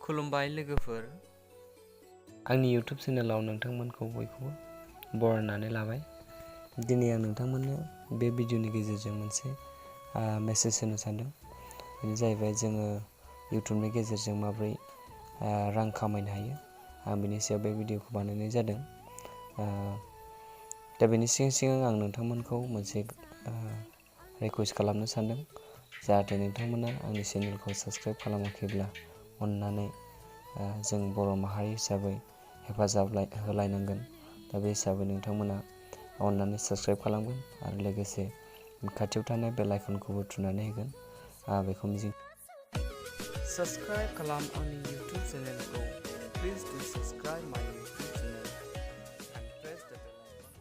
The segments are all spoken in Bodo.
खुलुमबाय लोगोफोर, आंनि YouTube चेनेलाव नोंथांमोनखौ बयखौबो बरायनानै लाबाय। दिनै आं नोंथांमोननो बे भिडिअनि गेजेरजों मोनसे मेसेज होनो सानदों। बेनो जाहैबाय जोङो YouTubeनि गेजेरजों माबोरै रां खामायनो हायो। आं बेनि सायाव बे भिडिअखौ बानायनाय जादों। दा बेनि सिगां आं नोंथांमोनखौ मोनसे रिकुवेस्ट खालामनो सानदों, जाहाथे नोंथांमोना आंनि चेनेलखौ साबस्क्राइब खालामाखैब्ला अननानै जों बर' माहारि हिसाबै हेफाजाब होलायनांगोन। दा बे हिसाबै नोंथांमोना अननानै साबस्क्राइब खालामगोन आरो लोगोसे खाथियाव थानाय बेल आइकनखौबो थुनानै होगोन। बेखौ मिजिं साबस्क्राइब खालाम आंनि YouTube चेनेलखौ। प्लिज डु साबस्क्राइब माय YouTube चेनेल एन्ड प्रेस द बेल आइकन।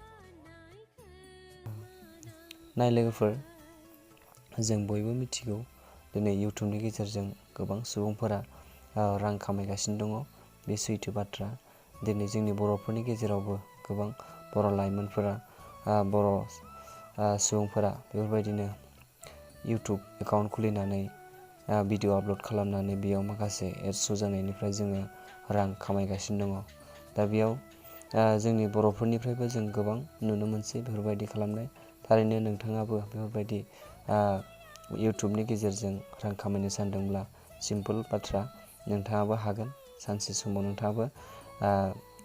नाय लोगोफोर, जों बयबो मिथिगौ दिनै YouTubeनि गेजेरजों गोबां सुबुंफोरा रां खामायगासिनो दङ। बे सैथो बाथ्रा। दिनै जोंनि बर'फोरनि गेजेरावबो गोबां बर' लाइमोनफोरा बर' सुबुंफोरा बेफोरबायदिनो YouTube एकाउन्ट खुलिनानै भिडिअ आपल'ड खालामनानै बेयाव माखासे एड्स श' जानायनिफ्राय जोङो रां खामायगासिनो दङ। दा बेयाव जोंनि बर'फोरनिफ्रायबो जों गोबां नुनो मोनसै बेफोरबायदि खालामनाय। थारैनो नोंथाङाबो बेफोरबायदि YouTubeनि गेजेरजों रां खामायनो सानदोंब्ला सिम्पोल बाथ्रा, नोंथाङाबो हागोन। सानसे समाव नोंथाङाबो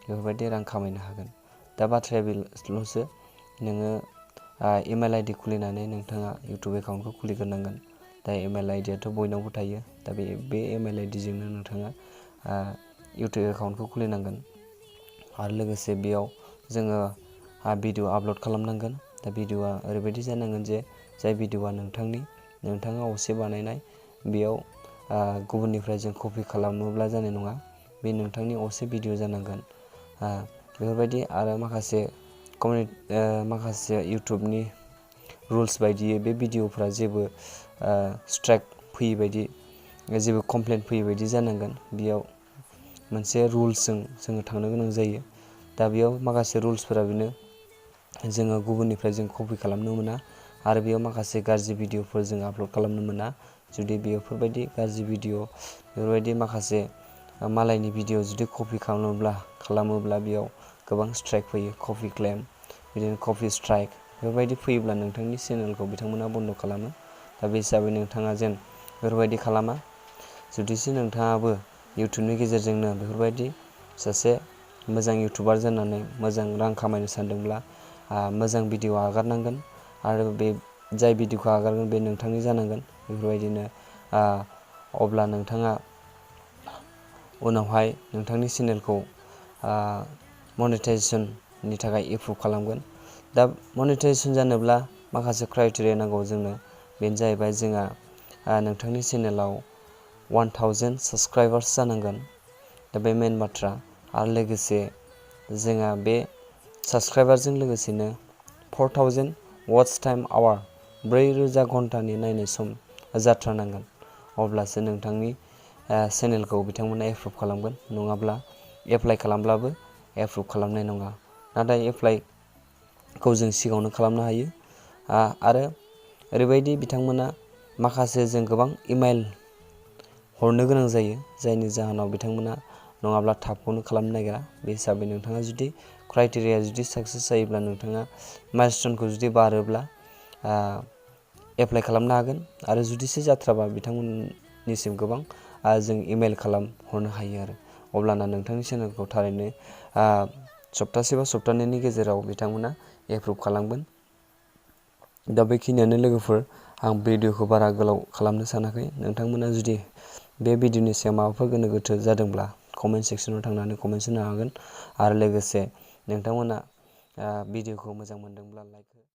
बेफोरबायदि रां खामायनो हागोन। दा बाथ्राया बेल'सो, नोङो इमेल आइडि खुलिनानै नोंथाङा YouTube एकाउन्टखौ खुलिग्रोनांगोन। दा इमेल आइडियाथ' बयनावबो थायो। दा बे इमेल आइडिजोंनो नोंथाङा YouTube एकाउन्टखौ खुलिनांगोन आरो लोगोसे बेयाव जोङो भिडिअ आपल'ड खालामनांगोन। दा भिडिअआ ओरैबायदि जानांगोन जे जाय भिडिअआ नोंथाङा असे बानायनाय, बेयाव गुबुननिफ्राय जों कपि खालामोब्ला जानाय नङा। बे नोंथांनि असे भिडिअ जानांगोन। बेफोरबायदि आरो माखासे YouTubeनि रुल्स बायदियै बे भिडिअफ्रा जेबो स्ट्राइक फैयै बायदि, जेबो कमप्लेन फैयै बायदि जानांगोन। बेयाव मोनसे रुल्सजों जोङो थांनो गोनां जायो। दा बेयाव माखासे रुल्सफोरा बेनो, जोङो गुबुननिफ्राय जों कपि खालामनो मोना आरो बेयाव माखासे गाज्रि भिडिअफोर जों आपल'ड खालामनो मोना। जुदि बेफोरबायदि गाज्रि भिडिअ, बेफोरबायदि माखासे मालायनि भिडिअ जुदि कपि खालामोब्ला बेयाव गोबां स्ट्राइक फैयो। कपि क्लेम, बिदिनो कपि स्ट्राइक बेफोरबायदि फैयोब्ला नोंथांनि चेनेलखौ बिथांमोना बन्द' खालामो। दा बे हिसाबै नोंथाङा जेन बेफोरबायदि खालामा। जुदिसो नोंथाङाबो YouTubeनि गेजेरजोंनो बेफोरबायदि सासे मोजां इउटुबार जानानै मोजां रां खामायनो सानदोंब्ला मोजां भिडिअ आगारनांगोन आरो बे जाय भिडिअखौ आगारगोन बे नोंथांनि जानांगोन। बेफोरबायदिनो अब्ला नोंथाङा उनावहाय नोंथांनि चेनेलखौ मनेटाइजेसननि थाखाय एप्रुभ खालामगोन। दा मनेटाइजेसन जानोब्ला माखासे क्राइटेरिया नांगौ जोंनो। बेनो जाहैबाय जोंहा नोंथांनि चेनेलाव 1000 साबस्क्राइबार्स जानांगोन। दा बे मेन बाथ्रा। आरो लोगोसे जोंहा बे साबस्क्राइबारजों लोगोसेनो 4000 वाच टाइम आवार, 4000 घन्टानि नायनाय सम जाथारनांगोन। अब्लासो नोंथांनि चेनेलखौ बिथांमोना एप्रुभ खालामगोन। नङाब्ला एप्लाइ खालामब्लाबो एप्रुभ खालामनाय नङा। नाथाय एप्लाइखौ जों सिगाङावनो खालामनो हायो। आरो ओरैबायदि बिथांमोना माखासे जों गोबां इमेल हरनो गोनां जायो, जायनि जाहोनाव बिथांमोना नङाब्ला थाबखौनो खालामनो नागिरा। बे हिसाबै नोंथाङा जुदि क्राइटेरिया जुदि साक्सेस जायोब्ला, नोंथाङा माइलस्टनखौ जुदि बारोब्ला एप्लाइ खालामनो हागोन। आरो जुदिसो जाथ्राबा बिथांमोननिसिम गोबां जों इमेल हरनो हायो आरो अब्लाना नोंथांनि चेनेलखौ थारैनो सप्तासे बा सप्तानैनि गेजेराव बिथांमोना एप्रुभ खालामगोन। दा बेखिनियानो लोगोफोर। आं भिडिअखौ बारा गोलाव खालामनो सानाखै। नोंथांमोना जुदि बे भिडिअनि सायाव माबाफोर गोनो गोथो जादोंब्ला कमेन्ट सेक्सनाव थांनानै कमेन्ट्स होनो हागोन। आरो लोगोसे नोंथांमोना भिडिअखौ मोजां मोनदोंब्ला लाइक हो।